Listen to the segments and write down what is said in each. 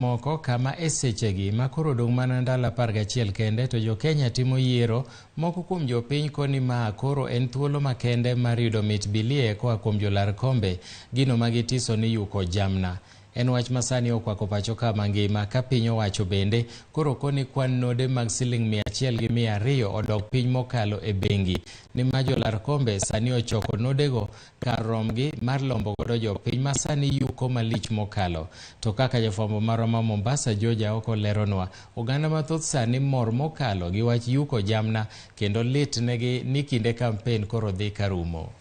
Moko kama e sechegi ma koro odong' mana ndalo 11 kende to jo-Kenya timo yiero, moko kuom jopiny koni ma koro en thuolo makende mar yudo mit bilie koa kuom jolar kombe, gino ma gitiso ni yuko jamna. En wach ma sani okwako pacho ka mangima ka piny owacho bende koro koni kwan node mag siling 100 gi 200 odok piny mokalo e bengi ni ma jolar kombe sani ochoko nodego kar romgi mar lombo godo jopiny ma sani yuko malich mokalo. To kaka jafwambo marwa ma Mombasa George Aoko leronwa, oganda mathoth sani mor mokalo gi wach yuko jamna kendo lit negi ni kinde kampen koro dhi karumo.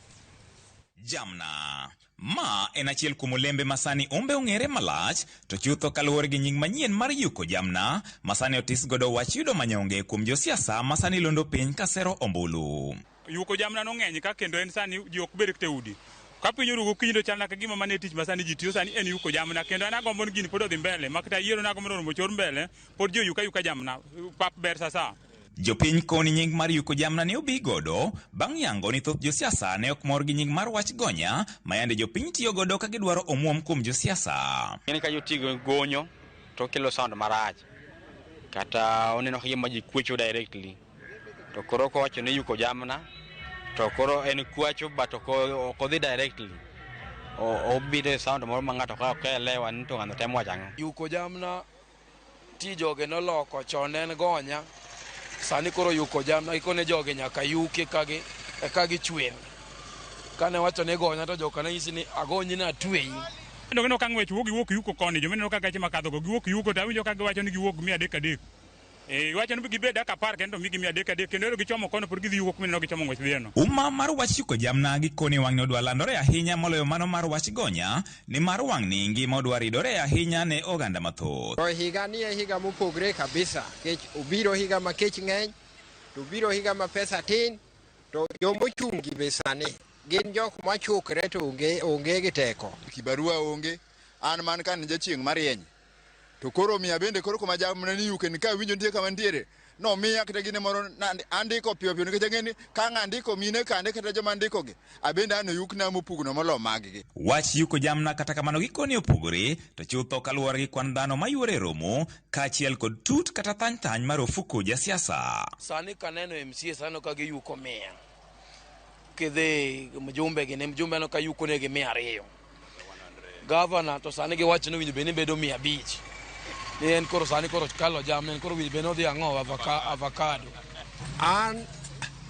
Jamna. Ma en achiel kuom olembe ma sani Umbe ong'ere malach, to chutho kaluwore gi nying manyien mar yuko jamna, ma sani otis godo wach yudo manyonge kuom josiasa ma sani londo piny ka sero ombulu. Yuko jamna no ng'eny ka kendo en sani ji ok bed kata e udi. Ka piny oru gokinyi to chalna ka gima mane tich ma sani ji tiyo sani en yuko jamna kendo an agombo ni gini pod odhi mbele ma kata yiero nago mondo romo chor mbele pod ji oyuka yuka jamna pap ber sasa. Jopiny koni nying mar yuko jamna ne obi godo bang' yango ni thoth josiasa ne ok mor gi nying mar wach gonya ma yande jopiny tiyo godo ka gidwaro omuom kuom josiasa. Ng'eni ka jotigo gonyo to kelo sound marach kata oneno ka gima ji kwecho directly to koro kowacho ni yuko jamna to koro en kwacho but ok odhi directly obiro e sound moro ma ng'ato ka ok elewa ni to ng'ano temo wacho ang'o. Yuko jamna ti joge noloko chon en gonya sani koro yuko jamna gikone joge nyaka yuki eka gichwer. Kane wacho ni gonya to joka ne nyisi ni agonyi ni atweyi. Kendo gineno ka ng'wech wuok giwuok yuko koni joma ineno ka gache makadho go giwuok yuko to awinjo ka giwacho ni giwuok 300 300. Giwacho ni gibed dak 10 kendo to migi 300 300 kendo ero gichomo kono pod gidhi yuko kuma ineno gichomo ng'wech dhieno. Uma mar wach yuko jamna gikone wang'ni odwa landore ahinya moloyo mano mar wach gonya nimar wang'ni ngima odwa ridore ahinya ne oganda mathoth. To higa ni e higa mopogre kabisa kech obiro higa ma kech ng'eny to obiro higa ma pesa tin to jomochung' gi be sani gin jok machukre to onge gi teko. Kibarua onge, an man ka ni jachieng' marieny. To koro miya bende koro kuma jamna ni yuke ni ka winjo nitie kama nitiere no miya kata gine moro andiko piyo piyo nikech ang'e ni ka ng'andiko mine kande kata joma andiko gi abende an oyukna mopugno molo mag gi. Wach yuko jamna kata kamano gikone opogore to chutho kaluwore gi kwan dhano mayuore e romo kaachiel kod tut kata thany thany mar ofuko jasiasa. Sani kaneno MCA sani ka giyuko 100 kidhi mjumbe gi ne mjumbe aneno ka yuko negi 200. Gavana to sani giwacho ni winjo bed ni bedo 500. Ni en koro sani koro kalo jamni en koro winjo bed ni odhi ang'o avocado. An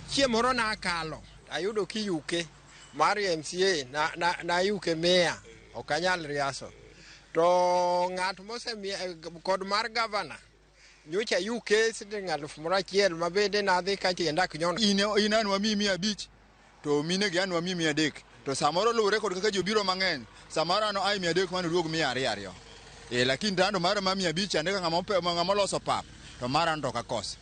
chieng' moro nakalo ayudo kiyuke mar MCA na yuke 100 ok anyal riaso. To ng'at mosemiya kod mar gavana nyocha yuke siling 1000 ma bende nadhi ka tienda ok nyon. In an wamiyi 500 to mine gi an wamiyi 300 to samoro luwore kod kaka ji obiro mang'eny samoro an ai 300 mano duog 200 2. Lakini tando mara ma 500 chande ka ng'ama oloso pap to mara an to ok akosi.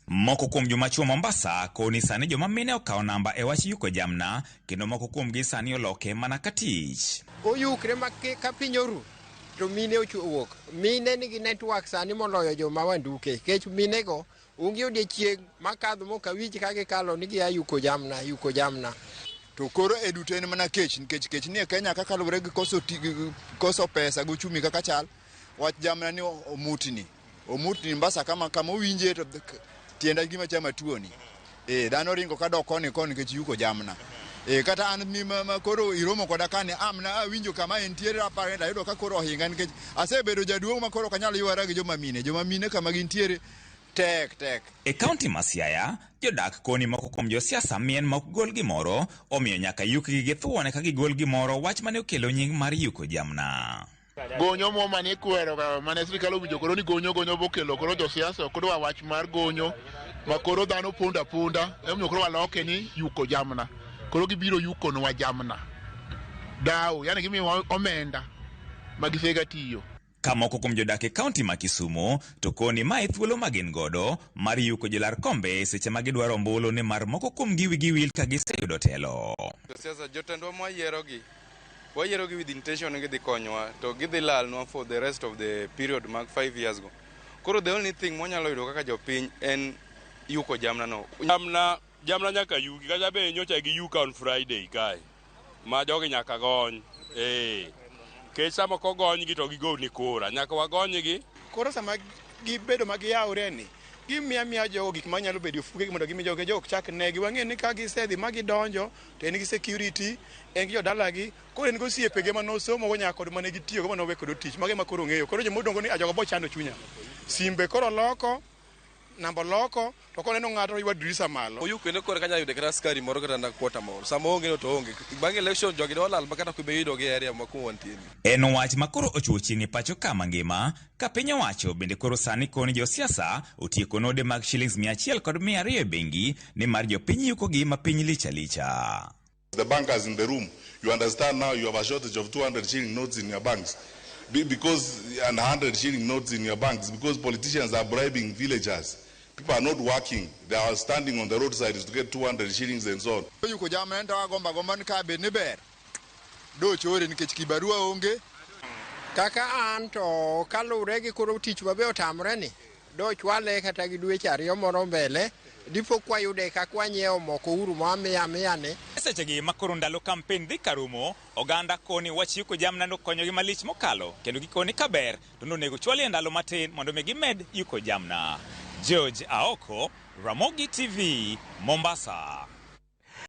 Moko kuom joma chuo Mombasa koni sani joma mine okawo namba e wach yuko jamna kendo moko kuomgi sani oloke mana ka tich. Oyukre ma ka piny oru to mine owuok. Mine nigi network sani moloyo joma wanduke nikech minego onge odiechieng' makadho mok awinj ka gikalo ni gia yuko jamna, yuko jamna. To koro e duto en mana kech nikech kech nie Kenya kaka luwore gi koso pesa gi uchumi kaka chal. Wach jamna ni omutni. Omutni Mombasa kama owinje to tienda gima chama tuoni. Dhano ringo kadok koni koni nikech yuko jamna. Kata an mi ma koro iromo koda kani amna awinjo kama entiere aparo ni ayudo ka koro ohinga nikech asebedo jaduong' ma koro ok anyal ywara gi joma mine. Joma mine kama gintiere tek tek. E kaunti ma Siaya, jodak koni moko kuom josiasa mien ma ok gol gimoro, omiyo nyaka yukgi gi thuon eka gigol gimoro, wach mane okelo nying mar yuko jamna. Gonyo mo mane ikwero ga mane sirikal owinjo koro ni gonyo gonyo bokelo koro josiasa ok dwa wach mar gonyo ma koro dhano pondo aponda emomiyo koro waloke ni yuko jamna. Koro gibiro yukonwa jamna. Dawo, yani gimiyowa omenda ma gisega tiyo. Ka moko kuom jodak e kaunti ma Kisumu to koni ma e thuolo ma gin godo mar yuko jolar kombe seche ma gidwaro ombulu nimar moko kuomgi wigi wil ka giseyudo telo. Josiasa, jotendwa mwayierogi, wayierogi with intention ni gidhi konyowa to gidhi lalnwa for the rest of the period mag 5 years go. Koro the only thing mwanyalo yudo kaka jopiny en yuko jamna no. Jamna nyaka yuki, kata be nyocha giyuka on Friday kae, ma jogi nyaka gony. Nikech sama kogonygi to gigoni kura, nyaka wagonygi. Koro sama gibedo ma giyawre ni, gimiya miya jogo gik manyalo bedo e ofukegi mondo gimi jogo jogo ok chak negi. Wang'eyo ni ka gisedhi ma gidonjo to en gi security, en gi jodalagi, koro en gi osiepege mane osomogo nyaka kod mane gitiyogo mane owe kodo tich. Mago ema koro ong'eyo. Koro joma odong' go ni jogo bo chando chunya. Simbe koro loko, namba loko, to koneno ng'ato oywa dirisa malo. Oyuk kendo kore kanya yude kata askari moro kata na kwota moro. Sama oonge no to oonge. Bang' election jogi nolal ma kata kuma iyudo gi area ma kuma wantie ni. En wach ma koro ochuo chieng' e pacho ka mangima ka piny owacho bende koro sani koni josiasa otieko node mag shillings 100 kod 200 e bengi nimar jopiny yukogi ma piny lich alicha. The bankers in the room, you understand now you have a shortage of 200 shilling notes in your banks. Because, and 100 shilling notes in your banks, because politicians are bribing villagers. People are not working. They are standing on the roadsides to get 200 shillings and so on. Yuko jamna to agomba gomba ni ka bed ni ber. Do chore nikech kibarua onge. Kaka an to kaluwre gi koro tich mabe otamre ni, do chwale kata gi dweche ariyo moro mbele, dipo kwayude kaka wanyiewo moko uru ma miya miya ni. Sechegi ma koro ndalo kampen dhi karumo, oganda koni wach yuko jamna nokonyogi malich mokalo kendo gikoni kaber to nonego chwali e ndalo matin mondo mi gimed yuko jamna. George Aoko, Ramogi TV, Mombasa.